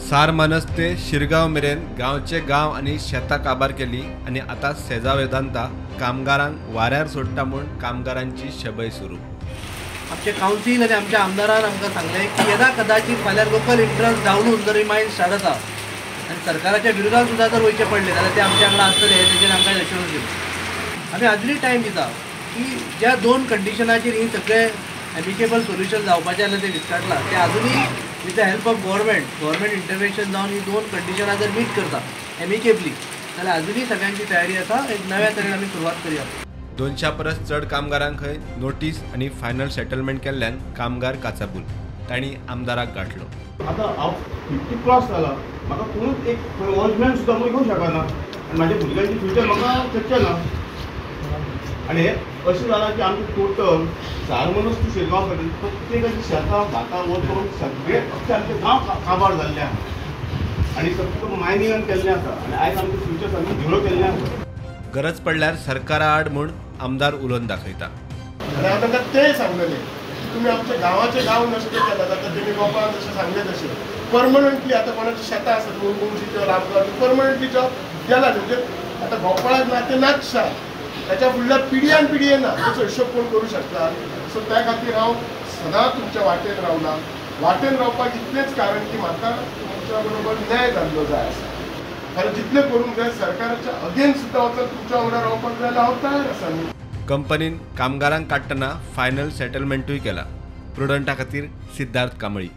सारमानस ते शिरगांव मेरेन गांवचे गांव आनी शेतां काबार केली आनी आतां सेजा वेदांता कामगारांक वाऱ्यार सोडटा म्हूण कामगारांची शबय सुरू. आमचे कावन्सील आनी आमच्या आमदारान आमकां सांगलें की येदा कदाचित फाल्यां लोकल इंट्रस्ट धांवून जर मायन स्टार्ट जाता आनी सरकाराच्या विरोधात सुद्दां जर वयचें पडलें जाल्यार ते आमच्या वांगडा आसतले हें तेजेर आमकां एश्योरन्स दिलें. आमी आजुनूय टायम दिता की ज्या दोन कंडिशनाचेर ही सगळे एमिकेबल सोल्युशन जावपाचें जाल्यार तें विस्काटलां तें आजुनूय with the help of government intervention जावन ही दोन कंडिशनां जर मीट करता एमिकेबली जाल्यार आजुनूय सगळ्यांची तयारी आसा एक नव्या तरेन आमी सुरवात करया. 200 परस चड कामगारांक खंय नोटीस आनी फायनल सेटलमेंट केल्ल्यान कामगार काचाबूल. तांणी आमदाराक गांठलो. आतां हांव 50 क्रॉस जाला, म्हाका कोणूच एक वॉचमॅन सुद्दां म्हूण घेवंक शकना आनी म्हाज्या भुरग्यांची फ्युचर म्हाका शक्य ना. आनी हें अशें जालां की आमचें टोटल सारमनस टू शिरगांव कडेन प्रत्येकाची शेतां भातां वचून सगळे अख्खे आमचे गांव काबार जाल्ले आसा आनी सगळें मायनिंगान केल्लें आसा आनी आयज आमचें फ्युचर सामकें झिरो केल्लें आसा. गरज पडल्यार सरकारा आड म्हूण आमदार उलोवन दाखयता. आनी हांव तांकां तेंय सांगलेलें की तुमी आमच्या गांवाचे गांव नश्ट केल्यात. आतां तेमी गोपाळान जशें सांगलें तशें परमनंटली आतां कोणाची शेतां आसात मुंगशी किंवा रामगांव परमनंटली जॉब गेला, म्हणजे आतां गोपाळाक ना तें नाच शार, ताच्या फुडल्या पिढयान पिढी येना ताचो हिशोब कोण करूं शकता. सो त्या खातीर हांव सदां तुमच्या वाटेन रावला. वाटेन रावपाक इतलेंच कारण की म्हाका तुमच्या बरोबर न्याय जाल्लो जाय आसा. कारण जितलें करूंक जाय सरकाराच्या अगेन्स्ट सुद्दां वचून तुमच्या वांगडा रावपाक जाय हांव तयार आसा. न्ही कंपनीन कामगारांक काडटना फायनल सेटलमेंटूय केला. प्रुडंटा खातीर सिद्धार्थ कांबळी.